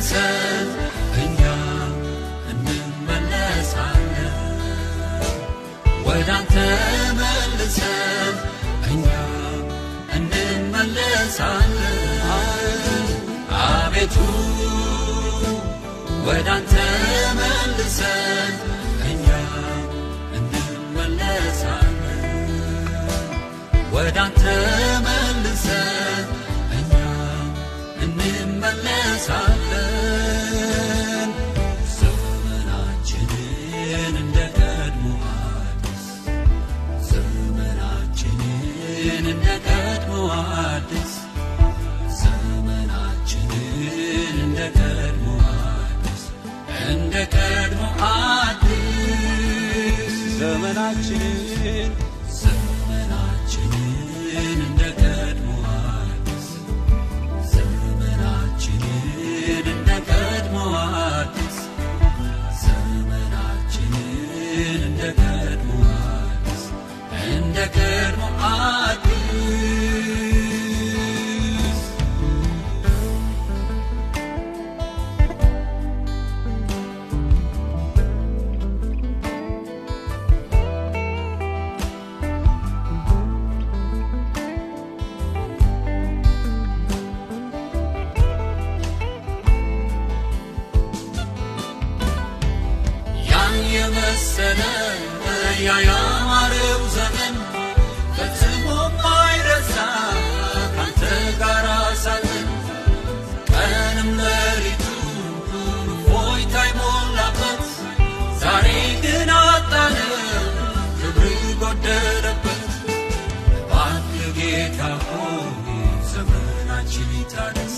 መልሰን እኛ እንመለሳለን። ወደ አንተ መልሰን እኛ እንመለሳለን። አቤቱ ወደ አንተ መልሰን እኛ እንመለሳለን። ወደ አንተ መልሰን እኛ እንመለሳለን። ዘመናችንን እንደ ቀድሞ አዲስ፣ ዘመናችንን እንደ ቀድሞ አዲስ፣ ዘመናችንን እንደ ቀድሞ አዲስ፣ እንደ ቀድሞ አዲስ፣ ዘመናችንን ዘመናችንን እንደ ቀድሞ አዲስ፣ ዘመናችንን እንደ ቀድሞ አዲስ፣ ዘመናችንን እንደ ቀድሞ አዲስ፣ እንደ ቀድሞ አዲስ። ያን የመሰለ ያ ያማረው ዘመን ፈጽሞ ማይረሳ ካንተ ጋር ሳለን፣ ቀንም ሌሊቱ እፎይታ የሞላበት፣ ዛሬ ግን አጣነው ክብር ጎደለበት። እባክህ ጌታ ሆይ ዘመናችን ይታደስ፣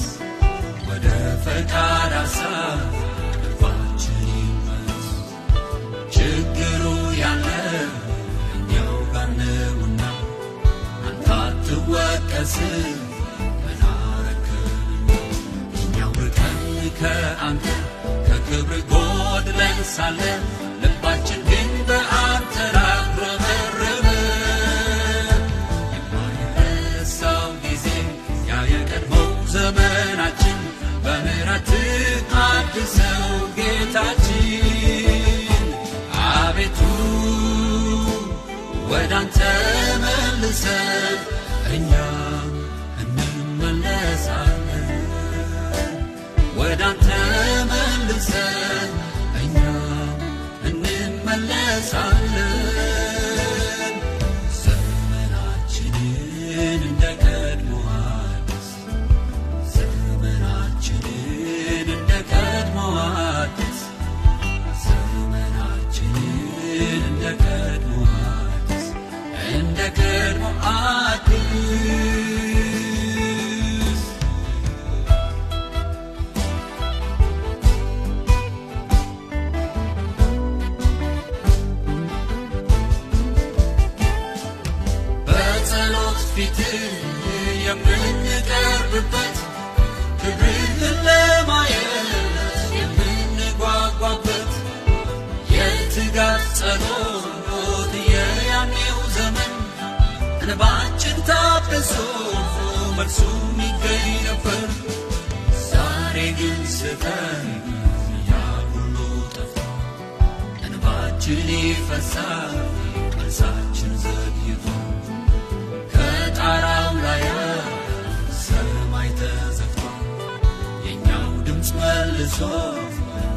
ወደ ፈቃድ ሐሳብ ልባችን ይመለስ። ችግሩ ያለ እኛው ጋር ነውና አንተ አትወቀስም ምን አረክንና። እኛው ርቀን ከአንተ ከክብር ጎድለን ሳለ ልባችን ግን በአንተ ላጉረመረመ። የማይረሳው ጊዜ ያ የቀድሞው ዘመናችን በምሕረትህ አድሰው ጌታችን። አቤቱ ወደ አንተ መልሰን እኛ እንመለሳለን። ወደ አንተ መልሰን እኛ እንመለሳለን። ዘመናችንን እንደ ቀድሞ አዲስ፣ ዘመናችንን እንደ ቀድሞ አዲስ፣ ዘመናችንን እንደ ቀድሞ አዲስ፣ እንደ ቀድሞ አዲስ። በጸሎት ፊት የምንቀርብበት፣ ክብርህን ለማየት የምንጓጓበት፣ የትጋት ጸሎት የያኔው ዘመን እንባችን ታብሶ መልሱ ይገኝ ነበር። ዛሬ ግን ስተን ያ ሁሉ ጠፋ፣ እንባችን ይፈሳል መልሳችን ዘግይቷል። ከጣራው ላይ ሰማይ ተዘግቷል፣ የኛው ድምፅ መልሶ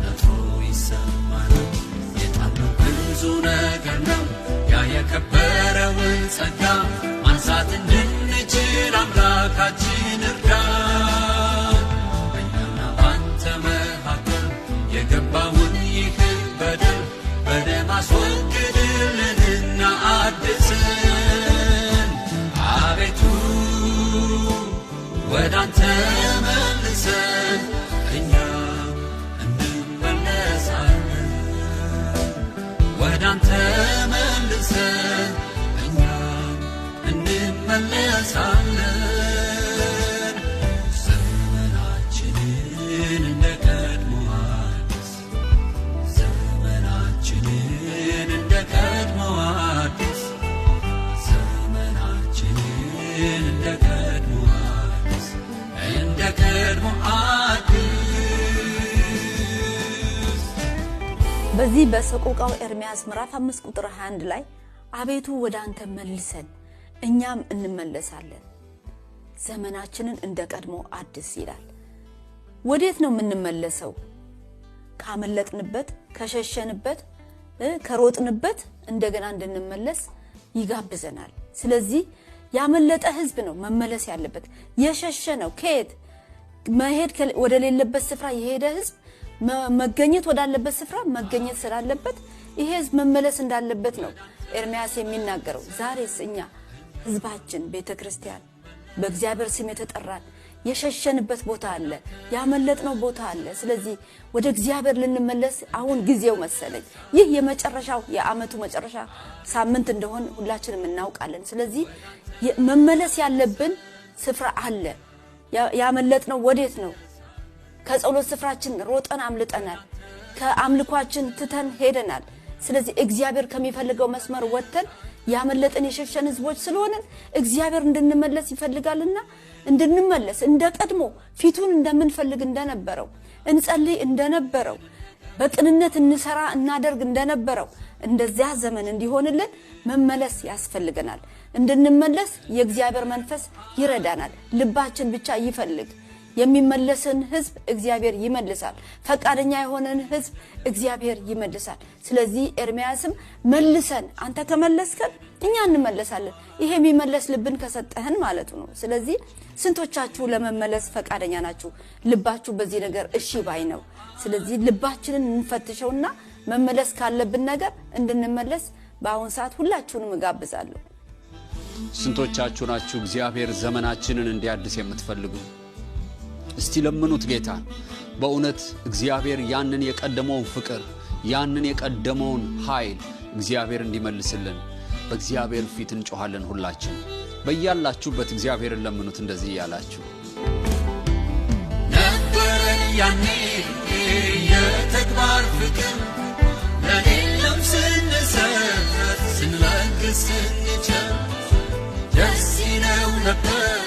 ነጥሮ ይሰማል። የጣልነው ብዙ ነገር ነው፣ ያ የከበረውን ጸጋ ማንሳት እንድንችል አምላካችን እርዳን። በእኛና ባንተ መካከል የገባውን ይህን በደል በደም አስወግድልንና አድስን። አቤቱ ወደ አንተ መልሰን እኛ እንመለሳለን። ወደ አንተ መልሰን እኛ እንመለሳለን። ዘመናችንን እንደ ቀድሞ አዲስ፣ ዘመናችንን እንደ ቀድሞ አዲስ፣ ዘመናችንን እንደ ቀድሞ አዲስ፣ እንደ ቀድሞ አዲስ። በዚህ በሰቆቃው ኤርምያስ ምዕራፍ 5 ቁጥር 21 ላይ አቤቱ ወደ አንተ መልሰን እኛም እንመለሳለን፣ ዘመናችንን እንደ ቀድሞ አድስ ይላል። ወዴት ነው የምንመለሰው? ካመለጥንበት፣ ከሸሸንበት፣ ከሮጥንበት እንደገና እንድንመለስ ይጋብዘናል። ስለዚህ ያመለጠ ህዝብ ነው መመለስ ያለበት። የሸሸ ነው ከየት መሄድ ወደሌለበት ስፍራ የሄደ ህዝብ መገኘት ወዳለበት ስፍራ መገኘት ስላለበት ይሄ ህዝብ መመለስ እንዳለበት ነው ኤርምያስ የሚናገረው። ዛሬስ እኛ ህዝባችን ቤተክርስቲያን በእግዚአብሔር ስም የተጠራን የሸሸንበት ቦታ አለ፣ ያመለጥነው ቦታ አለ። ስለዚህ ወደ እግዚአብሔር ልንመለስ አሁን ጊዜው መሰለኝ። ይህ የመጨረሻው የዓመቱ መጨረሻ ሳምንት እንደሆን ሁላችንም እናውቃለን። ስለዚህ መመለስ ያለብን ስፍራ አለ። ያመለጥነው ወዴት ነው? ከጸሎት ስፍራችን ሮጠን አምልጠናል። ከአምልኳችን ትተን ሄደናል። ስለዚህ እግዚአብሔር ከሚፈልገው መስመር ወጥተን ያመለጥን የሸሸን ህዝቦች ስለሆንን እግዚአብሔር እንድንመለስ ይፈልጋልና እንድንመለስ እንደ ቀድሞ ፊቱን እንደምንፈልግ እንደነበረው እንጸልይ እንደነበረው በቅንነት እንሰራ እናደርግ እንደነበረው እንደዚያ ዘመን እንዲሆንልን መመለስ ያስፈልገናል። እንድንመለስ የእግዚአብሔር መንፈስ ይረዳናል። ልባችን ብቻ ይፈልግ። የሚመለስን ህዝብ እግዚአብሔር ይመልሳል። ፈቃደኛ የሆነን ህዝብ እግዚአብሔር ይመልሳል። ስለዚህ ኤርምያስም መልሰን አንተ ከመለስከን እኛ እንመለሳለን፣ ይሄ የሚመለስ ልብን ከሰጠህን ማለቱ ነው። ስለዚህ ስንቶቻችሁ ለመመለስ ፈቃደኛ ናችሁ? ልባችሁ በዚህ ነገር እሺ ባይ ነው? ስለዚህ ልባችንን እንፈትሸውና መመለስ ካለብን ነገር እንድንመለስ በአሁን ሰዓት ሁላችሁንም እጋብዛለሁ። ስንቶቻችሁ ናችሁ እግዚአብሔር ዘመናችንን እንዲያድስ የምትፈልጉ? እስቲ ለምኑት ጌታን። በእውነት እግዚአብሔር ያንን የቀደመውን ፍቅር፣ ያንን የቀደመውን ኃይል እግዚአብሔር እንዲመልስልን በእግዚአብሔር ፊት እንጮኻለን። ሁላችን በያላችሁበት እግዚአብሔርን ለምኑት እንደዚህ እያላችሁ። ነበረን ያኔ የተግባር ፍቅር፣ ለሌለም ስንሰጥ ስንለግስ ስንቸር፣ ደስ ይለው ነበር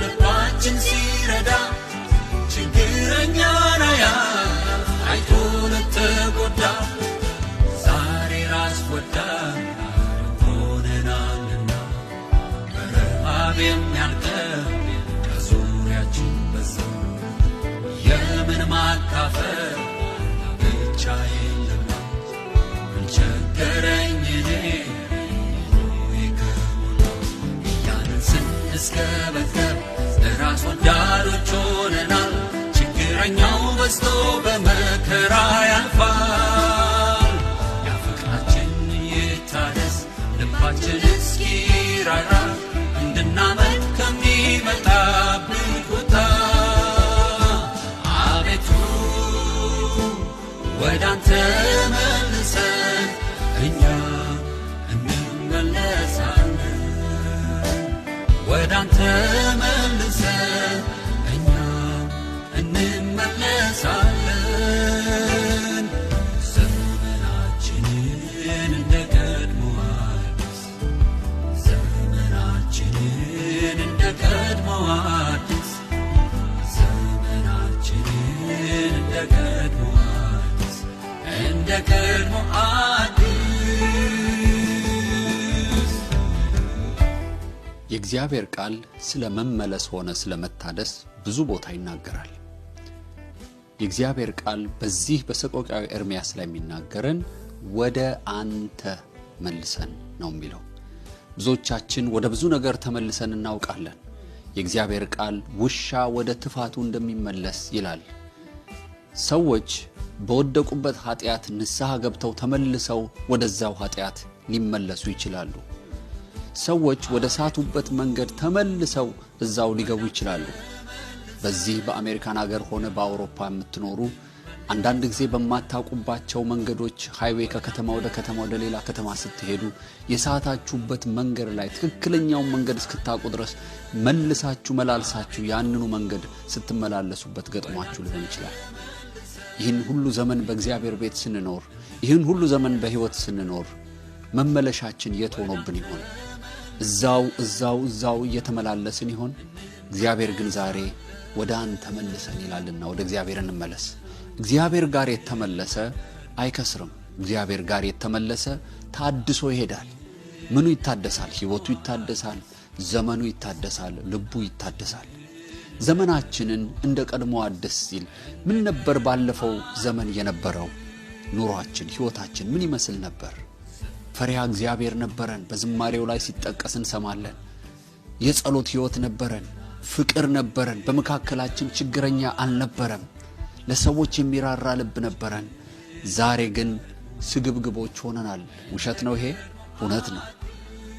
ልባችን ሲረዳ፣ ችግረኛን አይቶ ለተጎዳ። ዛሬ ራስ ወዳድ ሆነናልና በረሃብ የሚያልቀው ከዙሪያችን በዛ። የምን ማካፈል ብቻ የለም፣ ምን ቸገረኝ እኔ ኑሮዬ ከሞላ እያልን ስንስከበከብ ራስ ወዳዶች ሆነናል። ችግረኛው በዝቶ በመከራ ያልፋል። ያ ፍቅራችን ይታደስ፣ ልባችን እስኪራራ፣ እንድናመልጥ ከሚመጣብን ቁጣ። አቤቱ ወደ አንተ መልሰን እኛ እንመለሳለን። ወደ አንተ መልሰን እኛ እንመለሳለን። ዘመናችንን እንደ ቀድሞ አዲስ፣ ዘመናችንን እንደ ቀድሞ አዲስ፣ ዘመናችንን እንደ ቀድሞ አዲስ፣ እንደ ቀድሞ አዲስ። የእግዚአብሔር ቃል ስለ መመለስ ሆነ ስለ መታደስ ብዙ ቦታ ይናገራል። የእግዚአብሔር ቃል በዚህ በሰቆቃዊ ኤርምያስ ላይ የሚናገረን ወደ አንተ መልሰን ነው የሚለው። ብዙዎቻችን ወደ ብዙ ነገር ተመልሰን እናውቃለን። የእግዚአብሔር ቃል ውሻ ወደ ትፋቱ እንደሚመለስ ይላል። ሰዎች በወደቁበት ኃጢአት ንስሐ ገብተው ተመልሰው ወደዛው ኃጢአት ሊመለሱ ይችላሉ። ሰዎች ወደ ሳቱበት መንገድ ተመልሰው እዛው ሊገቡ ይችላሉ። በዚህ በአሜሪካን ሀገር ሆነ በአውሮፓ የምትኖሩ አንዳንድ ጊዜ በማታውቁባቸው መንገዶች highway ከከተማ ወደ ከተማ ወደ ሌላ ከተማ ስትሄዱ የሳታችሁበት መንገድ ላይ ትክክለኛውን መንገድ እስክታውቁ ድረስ መልሳችሁ መላልሳችሁ ያንኑ መንገድ ስትመላለሱበት ገጥሟችሁ ሊሆን ይችላል። ይህን ሁሉ ዘመን በእግዚአብሔር ቤት ስንኖር፣ ይህን ሁሉ ዘመን በሕይወት ስንኖር መመለሻችን የት ሆኖብን ይሆን? እዛው እዛው እዛው እየተመላለስን ይሆን? እግዚአብሔር ግን ዛሬ ወደ አንተ መልሰን ይላልና ወደ እግዚአብሔር እንመለስ። እግዚአብሔር ጋር የተመለሰ አይከስርም። እግዚአብሔር ጋር የተመለሰ ታድሶ ይሄዳል። ምኑ ይታደሳል? ሕይወቱ ይታደሳል፣ ዘመኑ ይታደሳል፣ ልቡ ይታደሳል። ዘመናችንን እንደ ቀድሞ አድስ ሲል ምን ነበር ባለፈው ዘመን የነበረው ኑሯችን፣ ሕይወታችን ምን ይመስል ነበር? ፈሪሃ እግዚአብሔር ነበረን። በዝማሬው ላይ ሲጠቀስ እንሰማለን። የጸሎት ሕይወት ነበረን። ፍቅር ነበረን። በመካከላችን ችግረኛ አልነበረም። ለሰዎች የሚራራ ልብ ነበረን። ዛሬ ግን ስግብግቦች ሆነናል። ውሸት ነው ይሄ? እውነት ነው።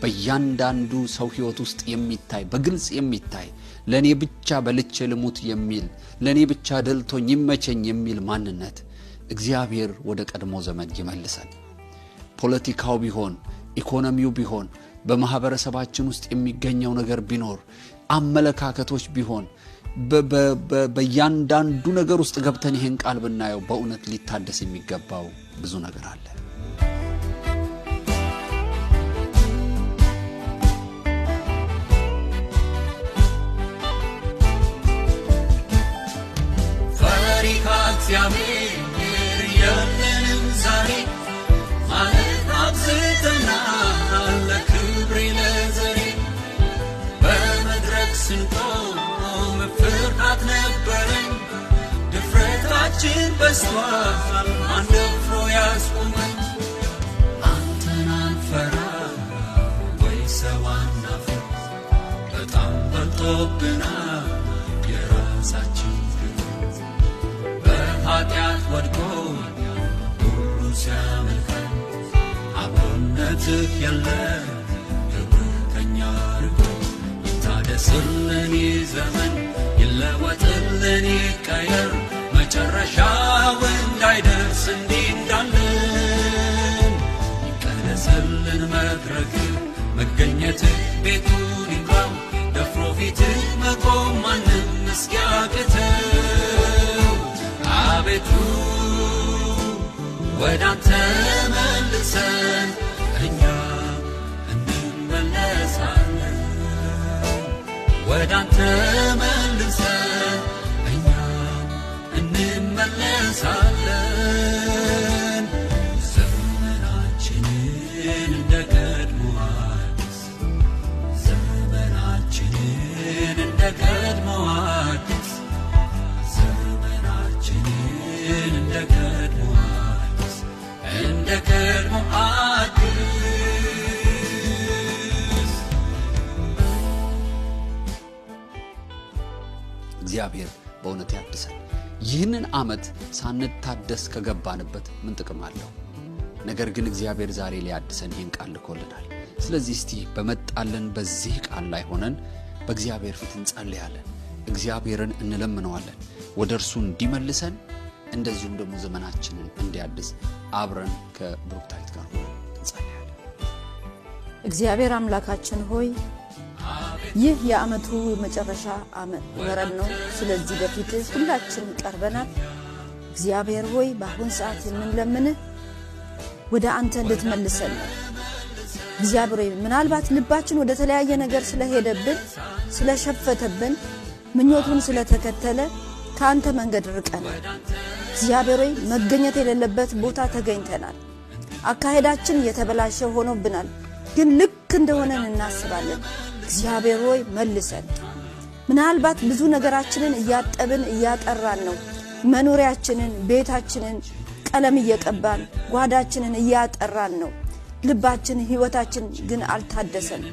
በእያንዳንዱ ሰው ሕይወት ውስጥ የሚታይ፣ በግልጽ የሚታይ፣ ለእኔ ብቻ በልቼ ልሙት የሚል፣ ለእኔ ብቻ ደልቶኝ ይመቸኝ የሚል ማንነት እግዚአብሔር ወደ ቀድሞ ዘመን ይመልሰን። ፖለቲካው ቢሆን፣ ኢኮኖሚው ቢሆን፣ በማህበረሰባችን ውስጥ የሚገኘው ነገር ቢኖር፣ አመለካከቶች ቢሆን፣ በእያንዳንዱ ነገር ውስጥ ገብተን ይህን ቃል ብናየው በእውነት ሊታደስ የሚገባው ብዙ ነገር አለ። ፈሪሃ እግዚአብሔር የለንም ዛሬ፣ ማለት አብዝተናል ለክብሬ ለዘሬ። በመድረክ ስንቆም ፍርሃት ነበረን፣ ድፍረታችን በዝቷል፣ ማን ደፍሮ ያስቆመን? አንተን አንፈራ ወይ ሰው አናፍር፣ በጣም በልጦብናል የራሳችን ግፍ። በኃጢአት ወድቆ ሁሉ ሲያመልከን፣ አብሮነትህ የለም፣ ክብርህ ከእኛ ርቆ። ይታደስልን ይህ ዘመን፣ ይለወጥልን፣ ይቀየር፣ መጨረሻው እንዳይደርስ እንዲህ እንዳለን። ይቀደስልን መድረክህ፣ መገኘትህ ቤቱን ይሙላው፣ ደፍሮ ፊትህ መቆም ማንም እስኪያቅተው። አቤቱ ወደ አንተ መልሰን፣ እኛ እንመለሳለን። ወደ አንተ መልሰን፣ እኛ እንመለሳለን። ዘመናችንን እንደ ቀድሞ አዲስ፣ ዘመናችንን እንደ ቀድሞ አዲስ፣ ዘመናችንን እንደ ቀድሞ አዲስ፣ እንደ ቀድሞ አዲስ። እግዚአብሔር በእውነት ያድሰን። ይህንን ዓመት ሳንታደስ ከገባንበት ምን ጥቅም አለው? ነገር ግን እግዚአብሔር ዛሬ ሊያድሰን ይህን ቃል ልኮልናል። ስለዚህ እስቲ በመጣልን በዚህ ቃል ላይ ሆነን በእግዚአብሔር ፊት እንጸልያለን። እግዚአብሔርን እንለምነዋለን ወደ እርሱ እንዲመልሰን፣ እንደዚሁም ደግሞ ዘመናችንን እንዲያድስ አብረን ከብሩክታዊት ጋር ሆነን እንጸልያለን። እግዚአብሔር አምላካችን ሆይ፣ ይህ የዓመቱ መጨረሻ ወረብ ነው። ስለዚህ በፊትህ ሁላችን ቀርበናል። እግዚአብሔር ሆይ፣ በአሁን ሰዓት የምንለምንህ ወደ አንተ እንድትመልሰን ነው። እግዚአብሔር ሆይ፣ ምናልባት ልባችን ወደ ተለያየ ነገር ስለሄደብን፣ ስለሸፈተብን፣ ምኞቱን ስለተከተለ ከአንተ መንገድ ርቀናል። እግዚአብሔር ሆይ፣ መገኘት የሌለበት ቦታ ተገኝተናል። አካሄዳችን የተበላሸ ሆኖብናል፣ ግን ልክ እንደሆነን እናስባለን። እግዚአብሔር ሆይ መልሰን። ምናልባት ብዙ ነገራችንን እያጠብን እያጠራን ነው። መኖሪያችንን፣ ቤታችንን ቀለም እየቀባን፣ ጓዳችንን እያጠራን ነው። ልባችን፣ ህይወታችን ግን አልታደሰም።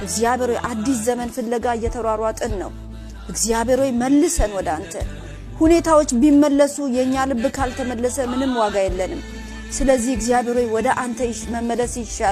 እግዚአብሔር ሆይ አዲስ ዘመን ፍለጋ እየተሯሯጥን ነው። እግዚአብሔር ሆይ መልሰን ወደ አንተ። ሁኔታዎች ቢመለሱ የኛ ልብ ካልተመለሰ ምንም ዋጋ የለንም። ስለዚህ እግዚአብሔር ሆይ ወደ አንተ መመለስ ይሻላል።